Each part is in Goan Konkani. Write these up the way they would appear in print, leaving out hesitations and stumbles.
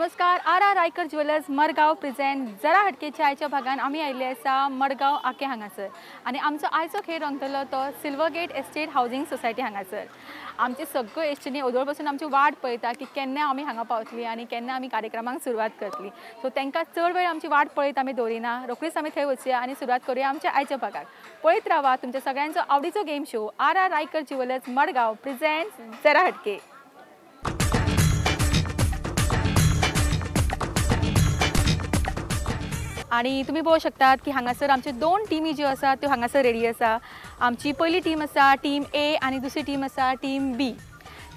नमस्कार, R R Raikar jewellers Margao present जरा हटकेच्या आयच्या भागान आमी आयिल्ले आसा मडगांव आके हांगासर आनी आमचो आयचो खेळ रंगतलो तो सिल्वरगेट एस्टेट हावजींग सोसायटी हांगासर. आमचे सगळ्यो एस्टेटी ओदोळ पासून आमची वाट पळयता की केन्ना आमी हांगा पावतली आनी केन्ना आमी कार्यक्रमांक सुरवात करतली. सो तांकां चड वेळ आमची वाट पळयत आमी दवरिना, रोखडीच आमी थंय वचया आनी सुरवात करूया आमच्या आयच्या भागाक. पळयत रावा तुमच्या सगळ्यांचो आवडीचो game show R R Raikar jewellers Madgaon present Jara Hatke. आणि तुम्ही पळोवंक शकतात की हांगासर आमचे दोन टिमी ज्यो आसा त्यो हांगासर रेडी आसा. आमची पयली टीम आसा टीम ए आनी दुसरी टीम आसा टीम बी.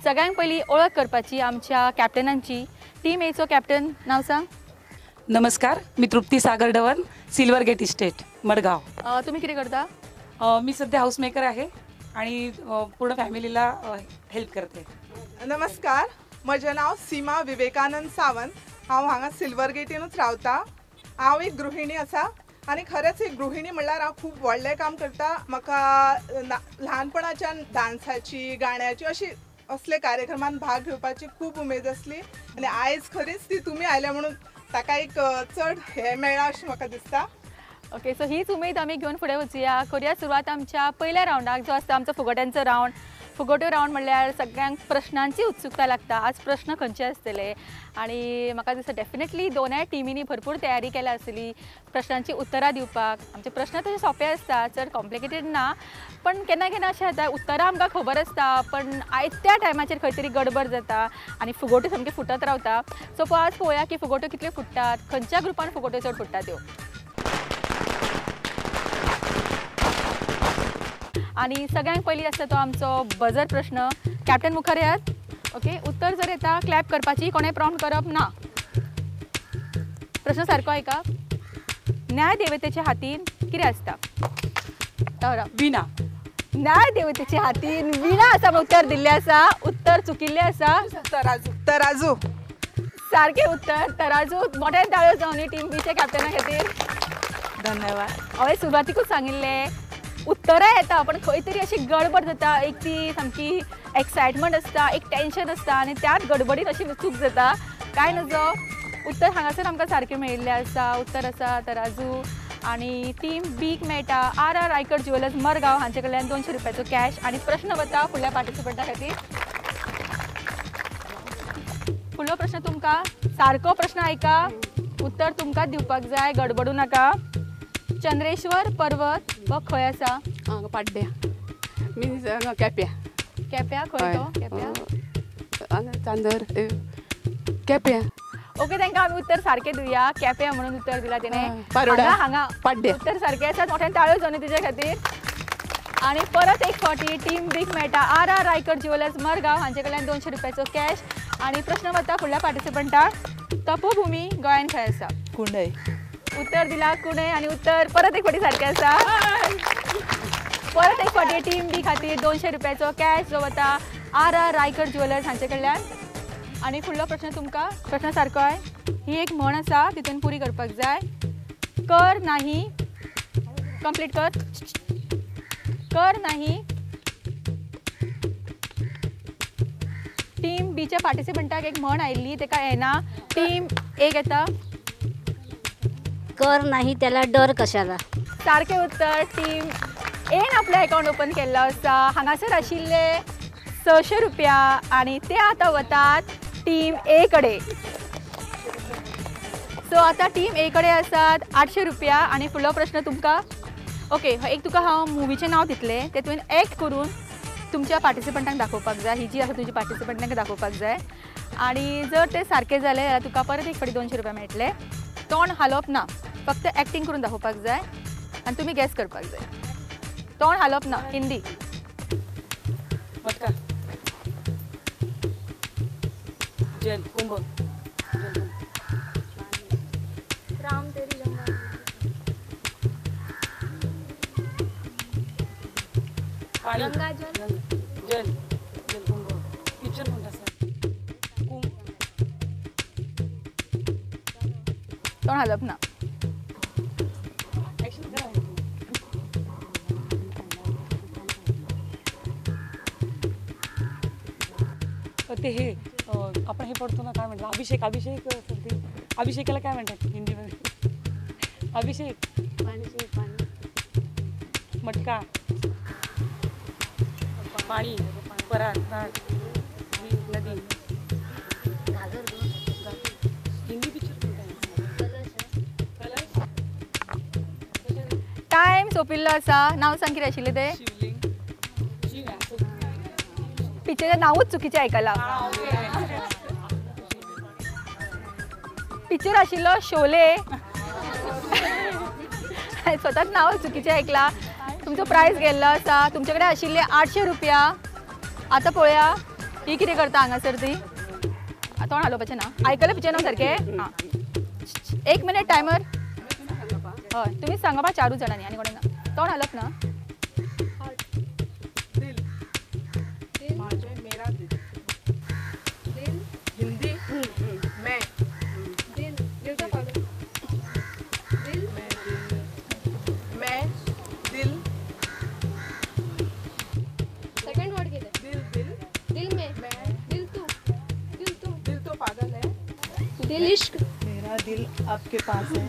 सगळ्यांक पयली ओळख करपाची आमच्या कॅप्टनांची. टीम एचो कॅप्टन नाव सांग. नमस्कार, मी तृप्ती सागर Dhawan, silver get estate Margao. तुम्ही कितें करता? मी सध्या हाऊसमेकर आहे आणि पूर्ण फॅमिलीला हेल्प करते. नमस्कार, म्हजें नाव सीमा विवेकानंद सावंत. हांव हांगा सिल्वर गेटीनूच रावता. हांव एक गृहिणी आसा आनी खरेंच एक गृहिणी म्हणल्यार हांव खूब व्हडलें काम करता. म्हाका ल्हानपणाच्यान डान्साची, गाण्याची अशी असले कार्यक्रमान भाग घेवपाची खूब उमेद आसली आनी आयज खरीच ती तुमी आयल्या म्हणून ताका एक चड हें मेळ्ळां अशें म्हाका दिसता. ओके, सो हीच उमेद आमी घेवन फुडें वचुया. करूया सुरवात आमच्या पयल्या रावंडाक जो आसता आमचो फुगोट्यांचो रावंड. फुगोट्यो रावंड म्हणल्यार सगळ्यांक प्रश्नांची उत्सुकता लागता, आज प्रश्न खंयचे आसतले. आनी म्हाका दिसता डेफिनेटली दोनाय टिमींनी भरपूर तयारी केल्या आसतली प्रश्नांची उत्तरां दिवपाक. आमचे प्रश्न तशे सोंपे आसता, चड कॉम्प्लिकेटेड ना, पण केन्ना केन्ना अशें जाता उत्तरां आमकां खबर आसता पण आयत्या टायमाचेर खंय तरी गडबड जाता आनी फुगोट्यो सामक्यो फुटत रावता. सो आज पळोवया की फुगोट्यो कितल्यो फुट्टात, खंयच्या ग्रुपान फुगोट्यो चड फुट्टात त्यो. आनी सगळ्यांक पयलीं आसता तो आमचो बजर प्रश्न. कॅप्टन मुखार येयात. ओके, उत्तर जर येता क्लॅप करपाची, कोणें प्रॉम्प्ट करप ना. प्रश्न सारको आयका. न्यायदेवतेच्या हातीन कितें आसता? विणा. न्यायदेवतेच्या हातीन विणा आसा म्हूण उत्तर दिल्लें आसा. उत्तर चुकिल्लें आसा. तराजू. तराजू सारकें उत्तर, तराजू. मोठ्यान ताळयो जावनी टीम बीच्या कॅप्टना खातीर. धन्यवाद. हांवें सुरवातीकूच सांगिल्लें उत्तरां येता पण खंय तरी अशी गडबड जाता, एक ती सामकी एक्सायटमेंट आसता, एक टेंशन आसता आनी त्याच गडबडीत अशी चूक जाता. कांय नजो, उत्तर हांगासर आमकां सारकें मेळिल्लें आसा. उत्तर आसा तराजू. आनी टीम बीक मेळटा R R Raikar jewellers Margao हांचे कडल्यान 200 रुपयाचो कॅश. आनी प्रश्न वता फुडल्या पार्टिसिपंटा खातीर. फुडलो प्रश्न तुमकां, सारको प्रश्न आयका, उत्तर तुमकां दिवपाक जाय, गडबडूं नाका. चंद्रेश्वर पर्वत हो खंय आसा? हांगा पाड्ड्या, मिन्स हांगा केप्यां. केप्यां खंय तो? केप्यां हांगा चांदर केप्यां. ओके, तांकां आमी उत्तर सारकें दिवया. केप्यां म्हणून उत्तर दिलां तेणें. हांगा पाड्ड्या उत्तर सारकें आसा. मोठ्यान ताळयो जावनी तुजे खातीर. आनी परत एक फावटी टीम बीक मेळटा R R Raikar jewellers Margao हांचे कडल्यान 200 रुपयाचो कॅश. आनी प्रश्न वता फुडल्या पार्टिसिपंटाक. तपोभुमी गोंयांत खंय आसा? कुंडय. उत्तर दिला कुणय आनी उत्तर परत एक फावटी सारकें आसा. परत एक फावटी टीम बी खातीर 200 रुपयाचो कॅश जो वता आर आर रायकर ज्वेलर्स हांचे कडल्यान. आनी फुडलो प्रश्न तुमकां, प्रश्न सारको आहे. ही एक म्हण आसा, तितून पुरी करपाक जाय. कर नाही, कंप्लीट कर. कर नाही. टीम बीच्या पार्टिसिपंटाक एक म्हण आयिल्ली, तेका येना. टीम एक येता. कर नाही त्याला डर कशाला. सारकें उत्तर. टीम एन आपलें अकावंट ओपन केल्लो आसा. हांगासर आशिल्ले 600 रुपया आनी ते आतां वतात टीम ए कडेन. सो आतां टीम ए कडेन आसात 800 रुपया. आनी फुडलो प्रश्न तुमकां. ओके, एक तुका हांव मुवीचें नांव दितलें, तें तुवें एक्ट करून तुमच्या पार्टिसिपंटांक दाखोवपाक जाय. ही जी आसा तुजी पार्टिसिपंटांक दाखोवपाक जाय. आनी जर तें सारकें जालें जाल्यार तुका परत एक फावटी 200 रुपया मेळटले. तोंड हालोवप ना, फक्त एक्टिंग करून दाखोवपाक जाय आनी तुमी गॅस करपाक जाय. तोंड हालोवप ना. हिंदी. मटका. जल कुंभ. राम तेरी गंगा. गंगा जल. जल जल कुंभ. पिक्चर कोणता आसा? तोंड हालप ना. ते हे आपण हे पडतो ना, काय म्हणतात, अभिषेक, अभिषेक समथिंग. अभिषेकाला काय म्हणतात हिंदीमध्ये? अभिषेक, पाणी, पाणी, मटका, पाणी, परात, नदी, हिंदी पिक्चर. टायम सोंपिल्लो आसा. नांव सांग कितें आशिल्लें तें? पिक्चराचें नांवूच चुकीचें आयकलां. पिक्चर आशिल्लो शोले. स्वताच नांव चुकीचें आयकलां. तुमचो प्रायज गेल्लो आसा. तुमचे कडेन आशिल्ले 800 रुपया. आतां पळोवया ही कितें करता हांगासर ती. तोंड हालोवपाचें ना. आयकलें पिक्चर नांव सारकें? आं, 1 मिनीट टायमर. हय, तुमी सांगपा 4 जाणांनी आनी कोणें ना. तोंड हालप ना. हिंदी मैं मैं दिल. सेकंड वर्ड किती? दिल, दिल, दिल में, दिल तू, दिल तू, दिल तो पागल है, दिल इश्क, मेरा दिल आपके पास है,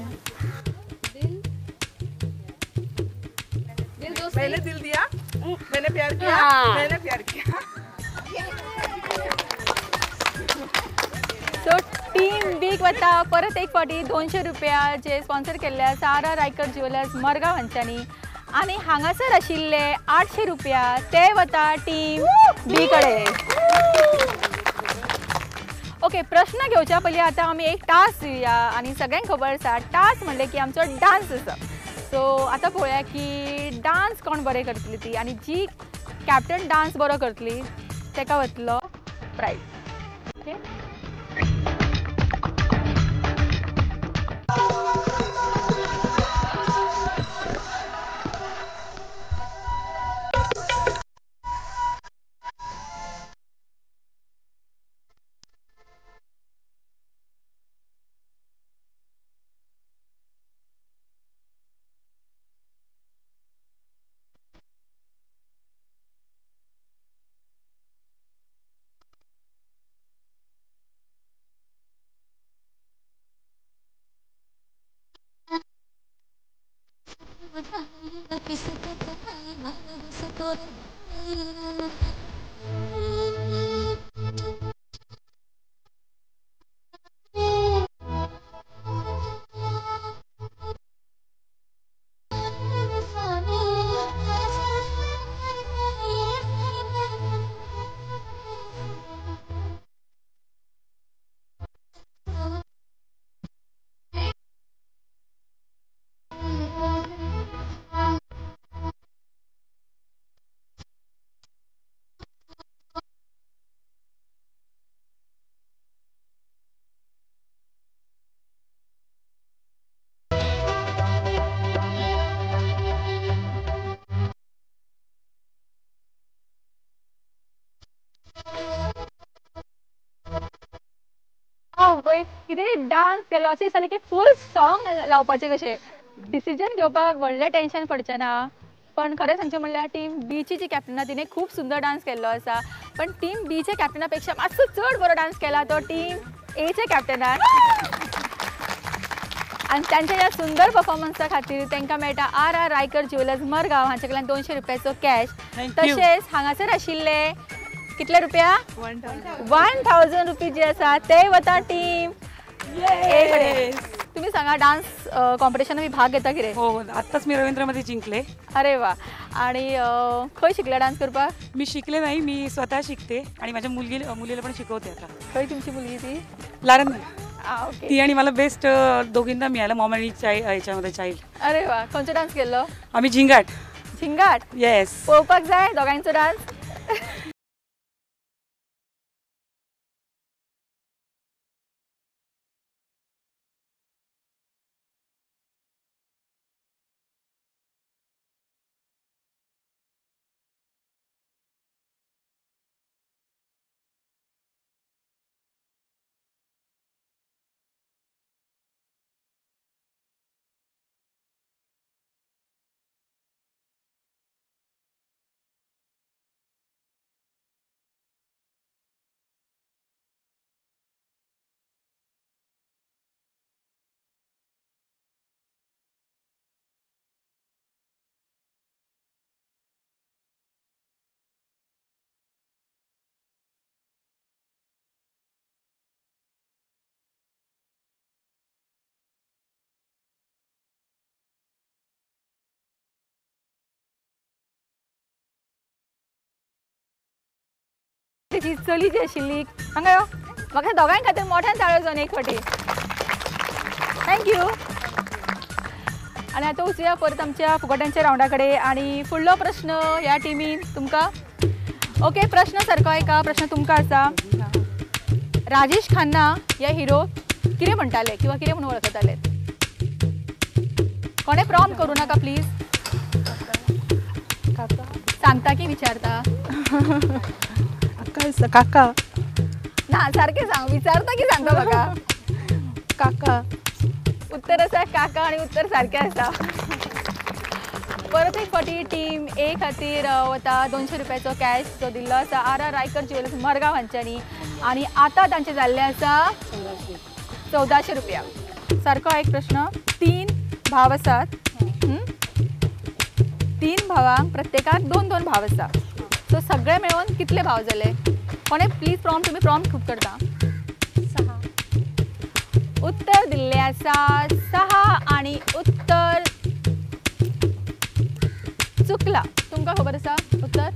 दिल, दिल दोस्ती, मैंने दिल दिया, मैंने प्यार किया, मैंने प्यार किया. सो टीम बीक वता परत एक फावटी 200 रुपया जे स्पॉन्सर केल्ले आसा R R Raikar jewellers Margao हांच्यांनी. आनी हांगासर आशिल्ले 800 रुपया ते वता टीम बी कडेन. ओके, प्रश्न घेवच्या पयलीं आतां आमी एक टास्क दिवया. आनी सगळ्यांक खबर आसा टास्क म्हणलें की आमचो डांस आसा. सो आतां पळोवया की डांस कोण बरें करतली ती, आनी जी कॅप्टन डांस बरो करतली ताका वतलो प्रायज. ओके, कितें डांस केलो अशें दिसतालें की फूल सॉंग लावपाचें कशें. डिसिजन घेवपाक व्हडलें टेंशन पडचें ना. पण खरें सांगचें म्हणल्यार टीम बीची जी कॅप्टन आसा तिणें खूब सुंदर डांस केल्लो आसा. पण टीम बीच्या कॅप्टना पेक्षा मातसो चड बरो डांस केला तो टीम एच्या कॅप्टनान. आनी तांच्या ह्या सुंदर परफॉर्मन्सा खातीर तांकां मेळटा R R Raikar jewellers Margao हांचे कडल्यान 200 रुपयाचो कॅश. तशेंच हांगासर आशिल्ले कितले रुपया? 1000 रुपीज जे आसा ते वता टीम ए कडेन. तुम्ही सांगा, डान्स कॉम्पिटिशन मी भाग घेता कितें? हो, आत्ताच मी रवींद्रमध्ये जिंकले. अरे वा. आणि खंय शिकले डान्स करपाक? मी शिकले नाही, मी स्वतः शिकते आणि माझ्या मुलीला पण शिकवते आता. खंय तुमची मुलगी ती? लारंद. ती आणि मला बेस्ट दोघींना मिळालं, मॉम आणि याच्यामध्ये चाइल्ड. अरे वा. खंयचो डान्स केल्लो? आम्ही झिंगाट. झिंगाट? येस. पळोवपाक जाय दोगांचो डान्स. तिची चली जी आशिल्ली हांगा यो म्हाका दोगांय खातीर मोठ्यान ताळयो जावन एक फावटी. Thank you. आनी आतां वचुया परत आमच्या फुगोट्यांच्या रावंडा कडेन आनी फुडलो प्रश्न ह्या टिमीन तुमकां. ओके प्रश्न सारको आयका. प्रश्न तुमकां आसा. राजेश खन्ना ह्या हिरो कितें म्हणटाले किंवा कितें म्हणून वळखताले? कोणें प्रॉम्प्ट करूं नाका प्लीज. सांगता की विचारता? काका. ना सारकें सांग. विचारता की सांगता म्हाका? काका. उत्तर आसा काका आनी उत्तर सारकें आसा. परत एक फावटी टीम ए खातीर वता 200 रुपयाचो कॅश जो दिल्लो आसा आर आर रायकर ज्युएलर्स मडगांव हांच्यांनी आनी आतां तांचें जाल्लें आसा 1400 रुपया. सारको एक प्रश्न. 3 भाव आसात. 3 भावांक प्रत्येकाक 2-2 भाव आसा. सो सगळे मेळून कितले भाव जाले? कोणें प्लीज प्रॉम्प्ट, तुमी प्रॉम्प्ट खूब करता. 6. उत्तर दिल्लें आसा 6 आनी उत्तर चुकला. तुमकां खबर आसा उत्तर?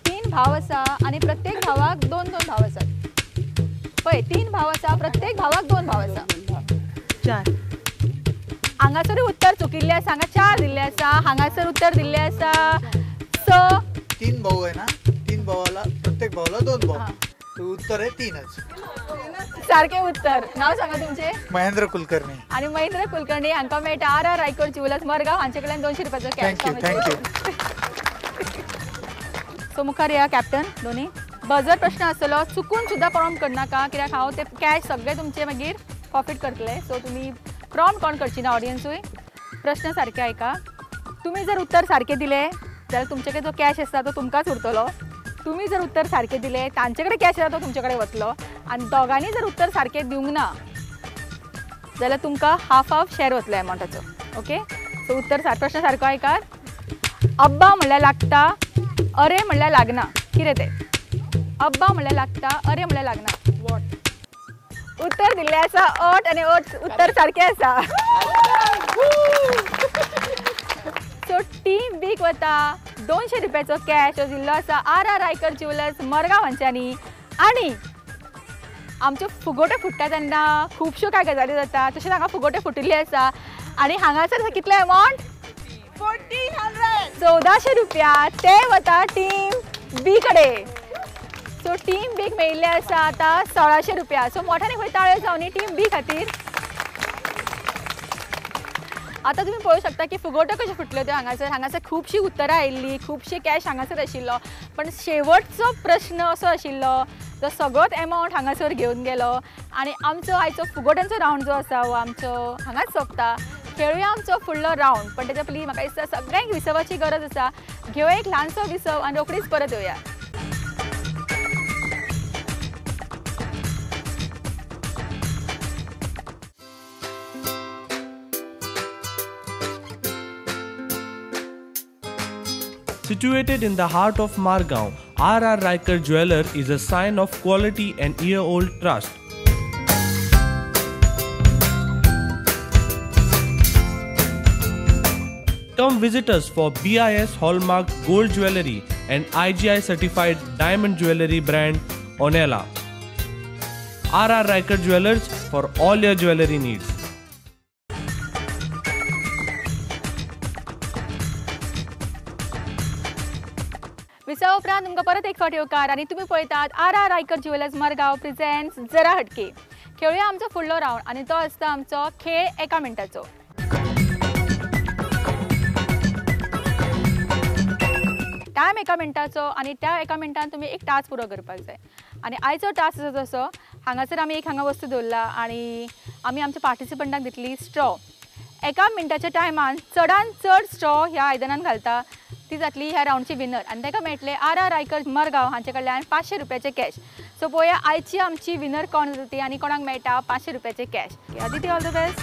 3 भाव आसा आनी प्रत्येक भावाक 2-2 भाव आसात. पळय 3 भाव आसा प्रत्येक भावाक 2 भाव आसा. 4. हांगासरूय उत्तर चुकिल्लें आसा. हांगा 4 दिल्लें आसा. हांगासर उत्तर दिल्लें आसा 6. 3 भाऊ आहे ना, 3 भावाला प्रत्येक भावाला 2 भाऊ, तो उत्तर आहे 3च. सारकें उत्तर. नाव सांगा तुमचें? महेंद्र कुलकर्णी. आनी महेंद्र कुलकर्णी हांकां मेळटा आर आर रायकर ज्युएलर्स मडगांव हांचे कडल्यान 200 रुपयाचो cash. Thank you. Thank you. So मुखार या कॅप्टन दोनी. बजर प्रश्न आसतलो, चुकून सुद्दां प्रॉम्प्ट करनाका कित्याक हांव ते कॅश सगळे तुमचे मागीर प्रॉफीट करतले. सो तुमी प्रॉम्प्ट कोण करची ना ऑडियन्सूय. प्रश्न सारके आयका. तुमी जर उत्तर सारकें दिलें जाल्यार तुमचे कडेन जो कॅश आसता तो तुमकांच उरतलो. तुमी जर उत्तर सारकें दिलें तांचे कडेन कॅश आसा तो तुमचे कडेन वतलो. आनी दोगांनी जर उत्तर सारकें दिवंक ना जाल्यार तुमकां हाफ हाफ शेर वतलो एमावंटाचो. ओके सो उत्तर प्रश्न सारको आयकात. अब्बा म्हणल्यार लागता, अरे म्हणल्यार लागना. कितें तें? अब्बा म्हणल्यार लागता, अरे म्हणल्यार लागना. उत्तर दिल्लें आसा 8 आनी 8 उत्तर सारकें आसा. सो टीम बीक वता 200 रुपयाचो कॅश जो दिल्लो आसा आर आर रायकर ज्युएलर्स मडगांव हांच्यांनी. आनी आमच्यो फुगोट्यो फुट्टा तेन्ना खुबश्यो कांय गजाली जाता, तशेंच हांगा फुगोट्यो फुटिल्ल्यो आसा आनी हांगासर कितले अमावंट? 1400 रुपया. ते वता टीम बी कडेन. सो टीम बीक मेळिल्ले आसा आतां 1600 रुपया. सो मोठ्यान खंय ताळयो जावनी टीम बी खातीर. आतां तुमी पळोवंक शकता की फुगोट्यो कश्यो फुटल्यो त्यो हांगासर. हांगासर खुबशीं उत्तरां आयिल्लीं, खुबशे कॅश हांगासर आशिल्लो, पण शेवटचो प्रश्न असो आशिल्लो जो सगळोच एमावंट हांगासर घेवन गेलो. आनी आमचो आयचो फुगोट्यांचो रावंड जो आसा हो आमचो हांगाच सोंपता. खेळुया आमचो फुडलो रावंड, पण तेच्या पयलीं म्हाका दिसता सगळ्यांक विसवाची गरज आसा. घेवया एक ल्हानसो विसव आनी रोखडीच परत येवया. Situated in the heart of Margao, R.R. Raikar Jeweller is a sign of quality and year-old trust. Come visit us for BIS Hallmark Gold Jewellery and IGI Certified Diamond Jewellery brand Onela. R.R. Raikar Jewellers for all your jewellery needs. विसवा उपरांत तुमकां परत एक फावट येवकार आनी तुमी पळयतात R R Raikar jewellers Margao presents जरा हटके. खेळुया आमचो फुडलो रावंड आनी तो आसता आमचो खेळ एका मिनटाचो. टायम एका मिनटाचो आनी त्या एका मिनटान तुमी एक टास्क पुरो करपाक जाय. आनी आयचो टास्क आसा तसो हांगासर आमी एक हांगा वस्तू दवरला आनी आमी आमच्या पार्टिसिपंटांक दितली स्ट्रॉ. एका मिनटाच्या टायमान चडान चड स्ट्रॉ ह्या आयदनान घालता ती जातली ह्या रावंडची विनर आनी ताका मेळटले आर आर रायकर मडगांव हांचे कडल्यान 500 रुपयाचे कॅश. सो पळोवया आयची आमची विनर कोण जाता ती आनी कोणाक मेळटा 500 रुपयाचे cash. Aditi, all the best.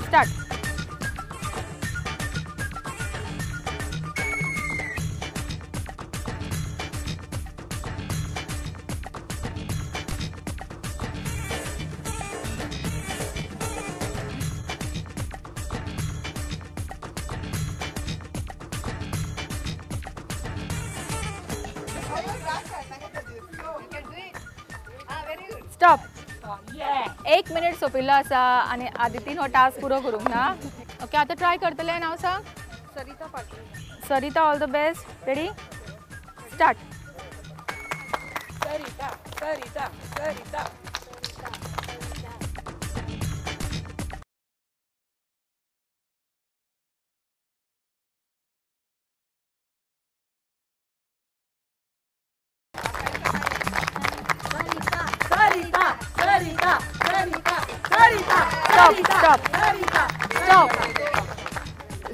Start. सोंपिल्लो आसा आनी आदितीन हो टास्क पुरो करूंक ना. ओके आतां ट्राय करतलें. नांव सांग. Sarita Patil. Sarita all the best. Ready start. Sarita Sarita Sarita. Stop stop stop.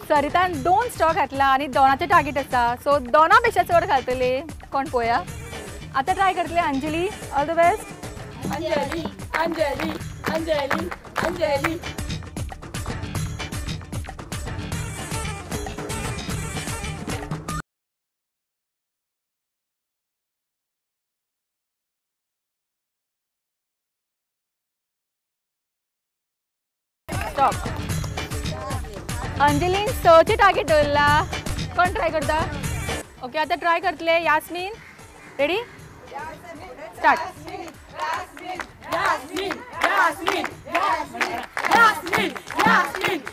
सरितान 2 straw घातला आनी दोनाचे टार्गेट आसा, सो दोना पेक्षा चड घालतले कोण पळोवया. आतां ट्राय करतले Anjali. All the best. Anjali Anjali Anjali Anjali. Stop. अंजलीन 6 target दवरला. कोण ट्राय करता? ओके आतां ट्राय करतले Yasmin. Ready start. Yasmin Yasmin Yasmin Yasmin Yasmin.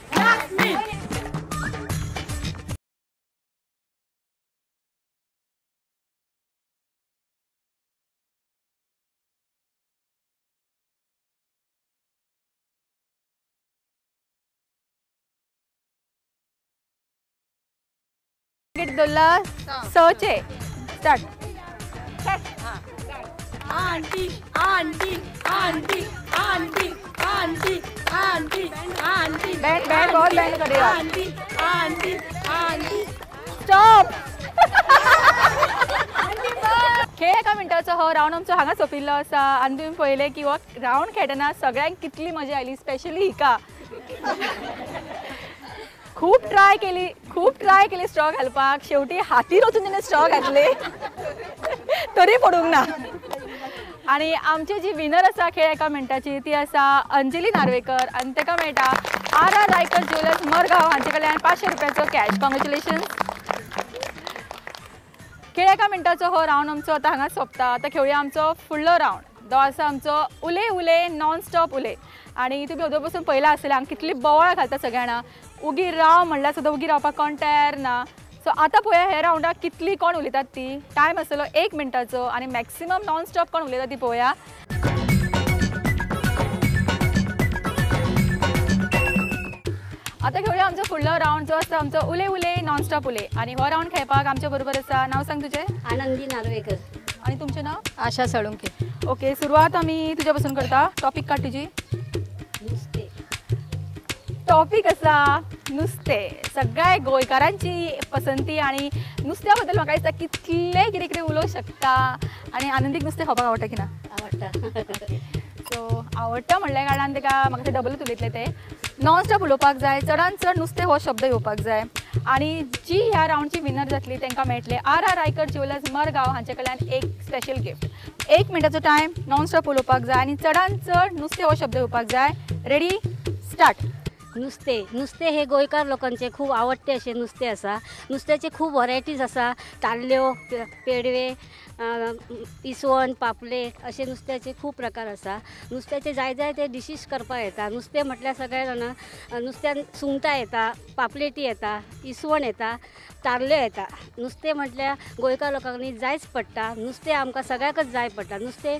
दवरला 6. Start. Aunty aunty aunty aunty aunty aunty aunty. Band band बहुत बैंड करेगा. Aunty aunty aunty. Stop. खेळ एका मिनटाचो हो रावंड आमचो हांगा सोंपिल्लो आसा आनी तुमी पळयलें की हो रावंड खेळटना सगळ्यांक कितली मजा आयली. स्पेशली हिका खूब ट्राय केली, खूब ट्राय केली स्ट्रॉ घालपाक. शेवटी हातीर वचून तिणें स्ट्रॉ घातले तरी पडूंक ना. आनी आमची जी विनर आसा खेळ एका मिनटाची ती आसा अंजली नार्वेकर आनी ताका मेळटा R R Raikar jewellers Margao हांचे कडल्यान 500 रुपयाचो कॅश. कॉंग्रेच्युलेशन्स. खेळ एका मिनटाचो हो रावंड आमचो आतां हांगा सोंपता. आतां खेळुया आमचो फुडलो रावंड, जो आसा आमचो उले उले नॉन स्टॉप उले. आनी तुमी अदों पसून पळयलां आसतलें हांगा कितली बोवाळ घालता सगळ्यांना. उगी राव म्हणल्यार सुद्दां उगी रावपाक कोण तयार ना. सो आतां पळोवया हे रावंडाक कितली कोण उलयतात ती. टायम आसतलो 1 मिनटाचो आनी मॅक्सिमम नॉन स्टॉप कोण उलयता ती पळोवया. आतां खेळुया आमचो फुडलो रावंड जो आसा आमचो उले उले नॉन स्टॉप उले. आनी हो रावंड खेळपाक आमच्या बरोबर आसा. नांव सांग तुजें. आनंदी नार्वेकर. आनी तुमचें नांव? आशा साळुंके. ओके सुरवात आमी तुज्या पसून करता. टॉपीक काड तुजी. नुस्तें. टॉपीक आसा नुस्तें. सगळ्या गोंयकारांची पसंती आनी नुस्त्या बद्दल म्हाका दिसता कितलें कितें कितें उलोवंक शकता. आनी आनंदीक नुस्तें खावपाक आवडटा की ना? आवडटा. सो आवडटा म्हणल्या कारणान ताका म्हाका तें डबलूच उलयतलें. तें नॉन स्टॉप उलोवपाक जाय, चडान चड नुस्तें हो शब्द येवपाक जाय. आनी जी ह्या रावंडची विनर जातली तांकां मेळटलें R R Raikar jewellers Margao हांचे कडल्यान एक स्पेशल गिफ्ट. 1 मिनटाचो टायम, नॉन स्टॉप उलोवपाक जाय आनी चडान चड नुस्तें हो शब्द येवपाक जाय. Ready start. नुस्तें. नुस्तें हे गोंयकार लोकांचे खूब आवडटे अशें नुस्तें आसा. नुस्त्याचे खूब व्हरायटीज आसा. ताल्ल्यो, पेडवे, इसवण, पापलेट अशे नुस्त्याचे खूब प्रकार आसा. नुस्त्याचे जाय जाय ते डिशीज करपाक येता. नुस्तें म्हटल्यार सगळ्या जाणां नुस्त्यान सुंगटां येता, पापलेटी येता, इसवण येता, तारल्यो येता. नुस्तें म्हटल्यार गोंयकार लोकांनी जायच पडटा. नुस्तें आमकां सगळ्याकच जाय पडटा. नुस्तें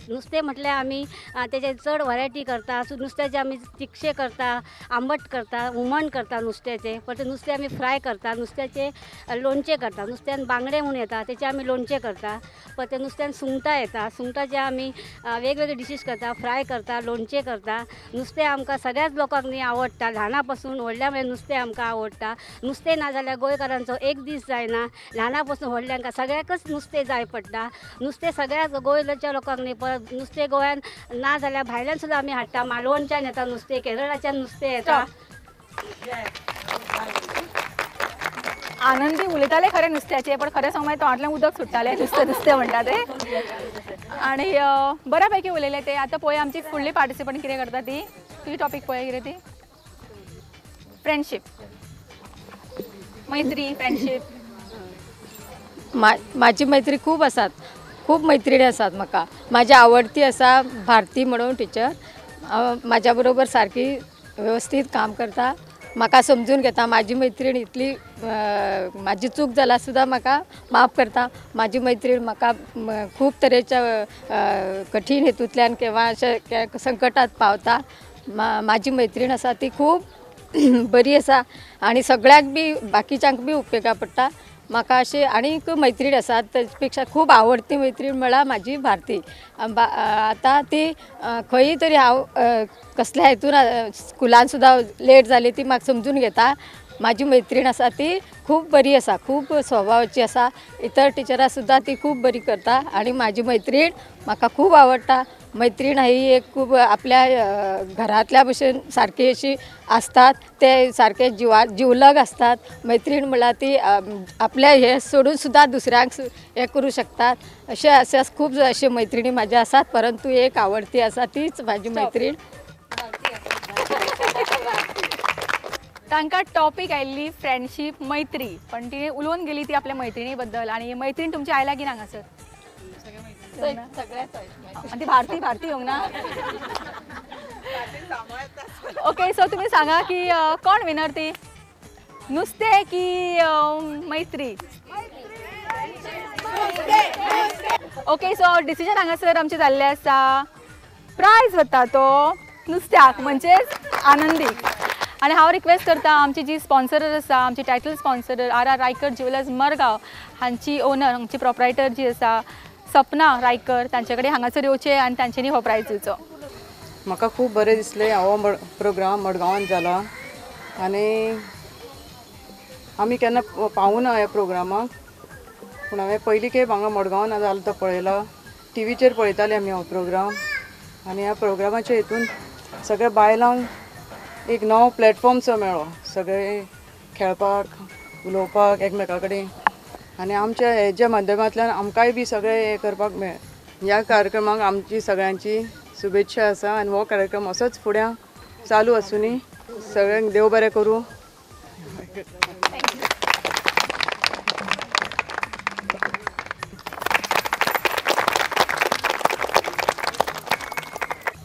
नुस्तें म्हटल्यार आमी तेजे चड व्हरायटी करता. नुस्त्याचे आमी तिखशे करता, आंबट करता, हुमण करता नुस्त्याचें. परत नुस्तें आमी फ्राय करता, नुस्त्याचें लोणचें करता. नुस्त्यान बांगडे म्हूण येता तेचे आमी लोणचें करता. परत नुस्त्यान सुंगटां येता, सुंगटाचे आमी वेगवेगळे डिशीज करता, फ्राय करता, लोणचें करता. नुस्तें आमकां सगळ्याच लोकांक न्ही आवडटा. ल्हाना पासून व्हडल्या मेरेन नुस्तें आमकां आवडटा. नुस्तें ना जाल्यार गोंयकारांचो एक दीस जायना. ल्हाना पासून व्हडल्यांक सगळ्याकच नुस्तें जाय पडटा. नुस्तें सगळ्याच गोंयच्या लोकांक न्ही, परत नुस्तें गोंयान ना जाल्यार भायल्यान सुद्दां आमी हाडटा. मालवणच्यान येता नुस्तें, केरळाच्यान नुस्तें येता. आनंदी उलयताले खरें नुस्त्याचें, पण खरें सांग मागीर तोंडांतल्यान उदक सुट्टालें नुस्तें नुस्तें म्हणटा तें. आनी बऱ्या पैकी उलयलें तें. आतां पळोवया आमची फुडली पार्टिसिपंट कितें करता ती. तुजी टॉपीक पळोवया कितें ती. फ्रेंडशीप, मैत्री, फ्रेंडशीप. म्हाजी मैत्री खूब आसात. खूब मैत्रिणी आसात म्हाका. म्हाजी आवडती आसा भारती म्हणून टिचर, म्हाज्या बरोबर सारकी वेवस्थीत काम करता, म्हाका समजून घेता. म्हाजी मैत्रीण इतली म्हाजी चूक जाल्यार सुद्दां म्हाका माफ करता. म्हाजी मैत्रीण म्हाका खूब तरेच्या कठीण हेतूंतल्यान किंवा अशें संकटात पावता. म्हाजी मैत्रीण आसा ती खूब बरी आसा आनी सगळ्यांक बी बाकीच्यांक बी उपेगा पडटा. म्हाका अशी आनीक मैत्रीण आसा ताचे पेक्षा खूब आवडटी मैत्रीण म्हळ्यार म्हाजी भारती. आतां ती खंयी तरी हांव कसल्या हेतून स्कुलान सुद्दां लेट जाली ती म्हाका समजून घेता. म्हाजी मैत्रीण आसा ती खूब बरी आसा, खूब स्वभावाची आसा. इतर टिचरां सुद्दां ती खूब बरी करता आनी म्हाजी मैत्रीण म्हाका खूब आवडटा. मैत्रीण ही एक खूब आपल्या घरांतल्या भशेन सारकी अशी आसतात, ते सारके जिवलग आसतात. मैत्रीण म्हळ्यार ती आपल्या हे सोडून सुद्दां दुसऱ्यांक हे करूं शकतात. अशे अशे खूब अशे मैत्रिणी म्हाज्यो आसात, परंतु एक आवडती आसा तीच म्हाजी मैत्रीण. तांकां टॉपीक आयिल्ली फ्रेंडशीप, मैत्री, पण ती उलोवन गेली ती आपल्या मैत्रिणी बद्दल. आनी मैत्रीण तुमची आयला की ना हांगासर? आनी ती भारती, भारती येवंक ना? ओके, सो तुमी सांगा की कोण विनर ती, नुस्तें की मैत्री? ओके, सो डिसिजन हांगासर आमचें जाल्लें आसा. प्रायज वता तो नुस्त्याक, म्हणजेच आनंदीक. आनी हांव रिक्वेस्ट करता आमची जी स्पॉन्सरर आसा, आमची title sponsor R R Raikar jewellers Margao हांची ओनर, हांची प्रोप्रायटर जी आसा सपना रायकर, तांचे कडेन हांगासर येवचें आनी तांच्यांनी हो प्रायज दिवचो. म्हाका खूब बरें दिसलें हो प्रोग्राम मडगांवान जाला आनी आमी केन्ना पावूना ह्या प्रोग्रामाक, पूण हांवें पयली खेप हांगा मडगांवान जाला तो पळयला. टिवीचेर पळयताले आमी हो प्रोग्राम आनी ह्या प्रोग्रामाच्या हितून सगळ्या बायलांक एक नवो प्लॅटफॉर्मसो मेळ्ळो सगळे खेळपाक, उलोवपाक एकमेका कडेन आनी आमच्या हेच्या माध्यमांतल्यान आमकांय बी सगळें हें करपाक मेळ्ळें. ह्या कार्यक्रमाक आमची सगळ्यांची शुभेच्छा आसा आनी हो कार्यक्रम असोच फुडें चालू आसूनी. सगळ्यांक देव बरें करूं.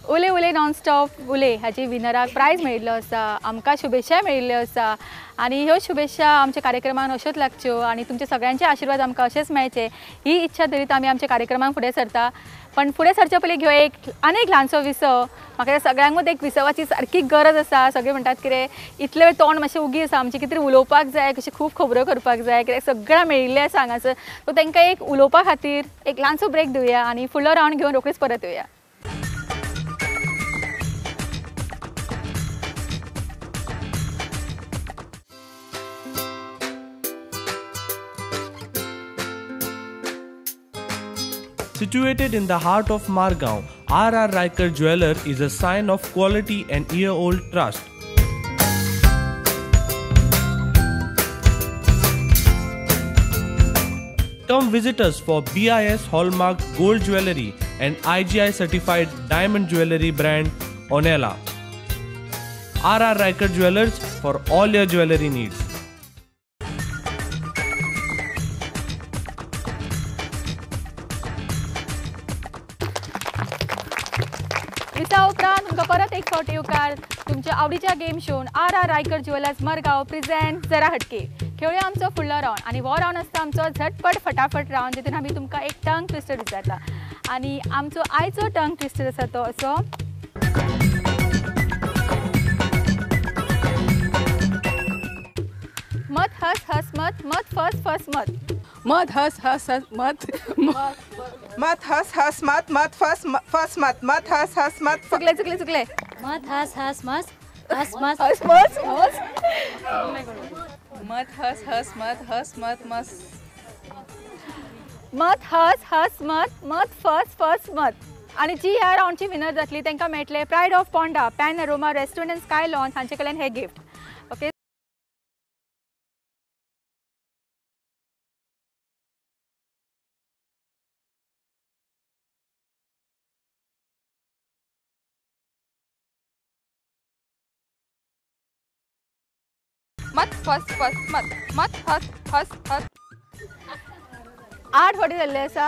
उले उले नॉनस्टॉप उले हाजी विनराक प्रायज मेळिल्लो आसा, आमकां शुभेच्छाय मेळिल्ल्यो आसा आनी ह्यो शुभेच्छा आमच्या कार्यक्रमाक अश्योच लागच्यो आनी तुमचे सगळ्यांचे आशिर्वाद आमकां अशेच मेळचे ही इच्छा धरीत आमी आमच्या कार्यक्रमाक फुडें सरता. पण फुडें सरच्या पयलीं घेवया एक आनी एक ल्हानसो विसव. म्हाका सगळ्यांक मदीं एक विसवाची सारकी गरज आसा. सगळे म्हणटात कितें इतले वेळ तोंड मातशें उगी आसा आमचें, कितें उलोवपाक जाय, कशें खूब खबरो करपाक जाय, कित्याक सगळ्यां मेळिल्लें आसा हांगासर. सो तांकां एक उलोवपा खातीर एक ल्हानसो ब्रेक दिवया आनी फुडलो रावंड घेवन रोखडीच परत येवया. Situated in the heart of Margao, R.R. Raikar Jeweller is a sign of quality and year-old trust. Come visit us for BIS Hallmark Gold Jewellery and IGI Certified Diamond Jewellery brand Onela. R.R. Raikar Jewellers for all your jewellery needs. विसा उपरांत तुमकां परत एक फावट येवकार तुमच्या आवडीच्या game shown R R Raikar jewellers Margao present Zara Hatke. खेळुया आमचो फुडलो रावंड आनी हो रावंड आसता आमचो झटपट फटाफट रावंड, जितून आमी तुमकां एक टंग ट्विस्टर विचारता आनी आमचो आयचो टंग ट्विस्टर आसा तो असो, मत हस हस मत मत फस फस मत मत हस हस हस मत मत हस हस मत मत फस फस मत मत हस हस मत. चुकले चुकले चुकले. मत हस हस मस हस मस हस मस हस मत हस हस मत हस मत मस मत हस हस मत मत फस फस मत. आनी जी ह्या रावंडची विनर जातली तांकां मेळटले pride of Ponda pan aroma restaurant and sky lounge हांचे कडल्यान हे गिफ्ट. ओके, मत फस फस मत मत हस हस हस. 8 फावटी जाल्ले आसा.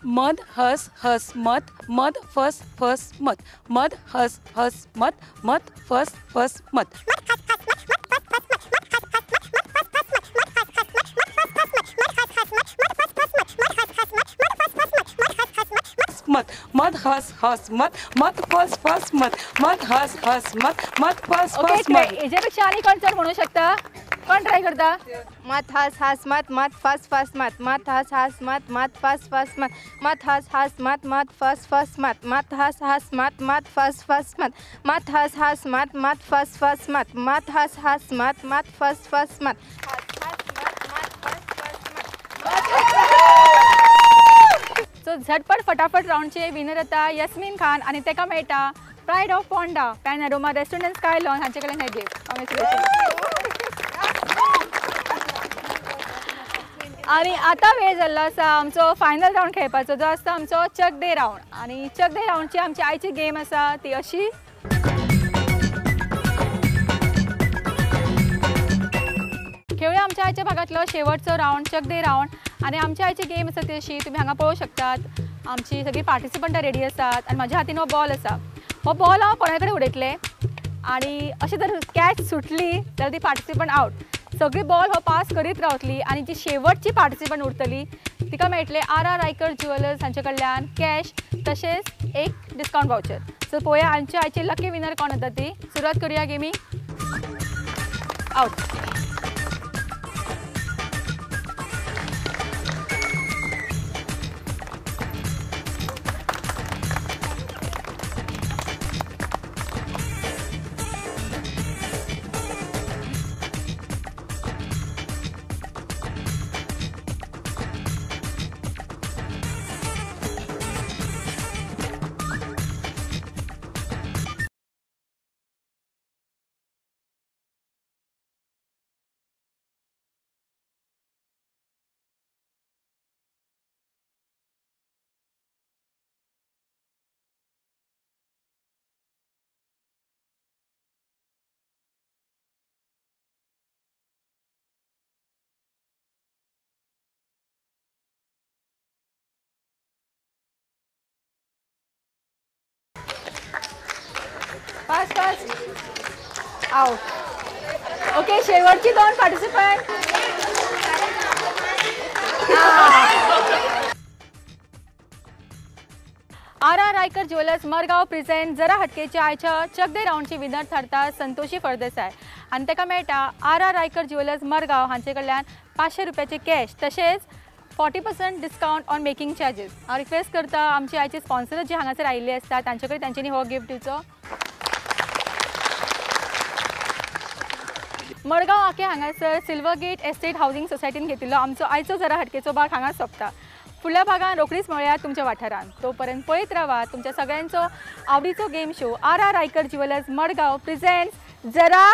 मद हस हस मत मद फस फस मत मद हस हस मत मत फस फस मत. मत मद हस हस मत मत फस फस मत मद हस हस मत मत फस फस मत. हेजेपेक्षा आनी कोण चड म्हणू शकता? कोण ट्राय करता? मत हस हस मत मत फस फस मत मत हस हस मत मत फस फस मत मत हस हस मत मत फस फस मत मत हस हस मत मत फस फस मत मत हस हस मत मत फस फस मत मत हस हस मत मत फस फस मत. सो झटपट फटाफट राउंडचे विनर आता यस्मीन खान आनी तेका मेळटा pride of Ponda Panorama restaurant and sky lawn हांचे कडेन हें गिफ्ट. कॉंग्रेच्युलेशन. आनी आतां वेळ जाल्लो आसा आमचो फायनल राउंड खेळपाचो, जो आसता आमचो चक दे राउंड. आनी चक दे राउंडची आमची आयची गेम आसा ती अशी. खेळूया आमच्या आयच्या भागांतलो शेवटचो राउंड चक दे राउंड. आनी आमच्या आयची गेम आसा ती अशी, तुमी हांगा पळोवंक शकतात आमची सगळीं पार्टिसिपंटां रेडी आसात आनी म्हाज्या हातीन हो बॉल आसा. हो बॉल हांव कोणा कडेन उडयतलें आनी अशें जर कॅच सुटली जाल्यार ती पार्टिसिपंट आवट. सगळी बॉल हो पास करीत रावतली आनी जी शेवटची पार्टिसिपंट उरतली तिका मेळटले आर आर रायकर ज्युवेलर्स हांचे कडल्यान कॅश तशेंच एक डिस्कावंट वावचर. सो पळोवया आमच्या आयची लकी विनर कोण जाता ती. सुरवात करूया गेमी. Out. Fast fast. Out. Okay, शेवटची दोन participant. R R Raikar jewellers Margao present जरा हटकेच्या आयच्या चक दे राउंडची विनर थारता संतोषी फळदेसाय आनी ताका मेळटा R R Raikar jewellers Margao हांचे कडल्यान 500 रुपयाचे कॅश तशेंच 40% डिस्कावंट ऑन मेकिंग चार्जीस. हांव रिक्वेस्ट करता आमचे आयचे स्पॉन्सर जे हांगासर आयिल्ले आसता तांचे कडेन तांच्यांनी हो गिफ्ट दिवचो. मडगांव आके हांगासर सिल्वर गेट एस्टेट हावजींग सोसायटीन घेतिल्लो आमचो आयचो जरा हटकेचो भाग हांगा सोंपता. फुडल्या भागान रोखडीच मेळया तुमच्या वाठारांत. तोपर्यंत पळयत रावा तुमच्या सगळ्यांचो आवडीचो game show R R Raikar jewellers Madgaon presents जरा.